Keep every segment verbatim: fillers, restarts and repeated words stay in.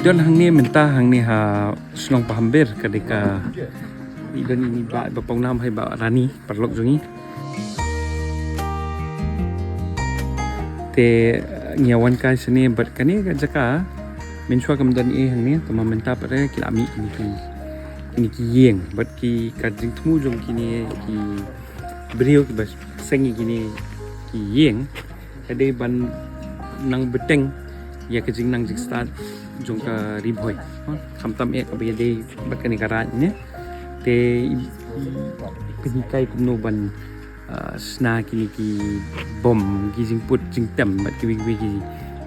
Don hangne mynta hangne ha shnong Pahambir ka dei ka i don ini ba ba pong nam hai ba rani parlok jong ngi. Te ngi wan kai sini bad kane ka jaka mynshuwa kam don e hangne tama mynta pare ki la mih kini ki kini ki ïing bad ki ka jingthmu jong kini ki briew ki ba seng kini ki ïing. Ka dei ban nang bteng ïa ka jingnang jingstad jong ka Ri Bhoi. Khamtam eh ka ba ïadei bad kane ka raid ne. Te pynhikai kumno ban ah, shna kine ki bom ki jingput jingtem bad kiwei kiwei ki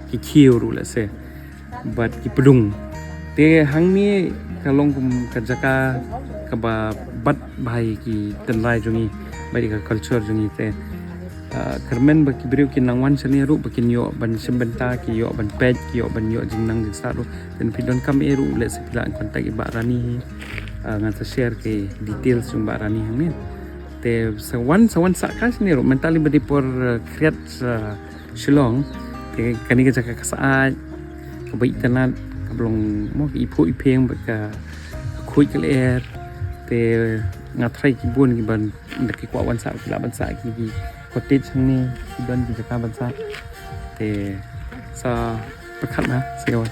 ki khiew ruh lehse bad ki pdung. Te hangne ka long kum ka jaka kaba bat bha ïa ki tynrai jong ngi bad ïa ka culture jong ngi te. Ah, kyrmen ba ki briew kin nang wan shane ruh ba kin ïoh ban shim bynta ki ïoh ban peit ki ïoh ban ïoh jingnang jingstad ruh. Te phi donkam eh ruh lehse phi lah contact ïa Bah Rani hi. Ah, ngan sa share ki details jong Bah Rani hangne. Te sa wan sa wan sah ka shane ruh mynta lei ba dei por ah, khriat ah, Shillong. Te kane ka jaka ka sah kaba itynnad kaba long mo ka iphuh iphieng bad ka khuid ka lyer. Te nga tharai ki bun ki ban da ki kwah wan sah ki lah ban sah ki ki cottage hangne ki don ki jaka ban sah. Te sa pyrkhat na sa ïa wan.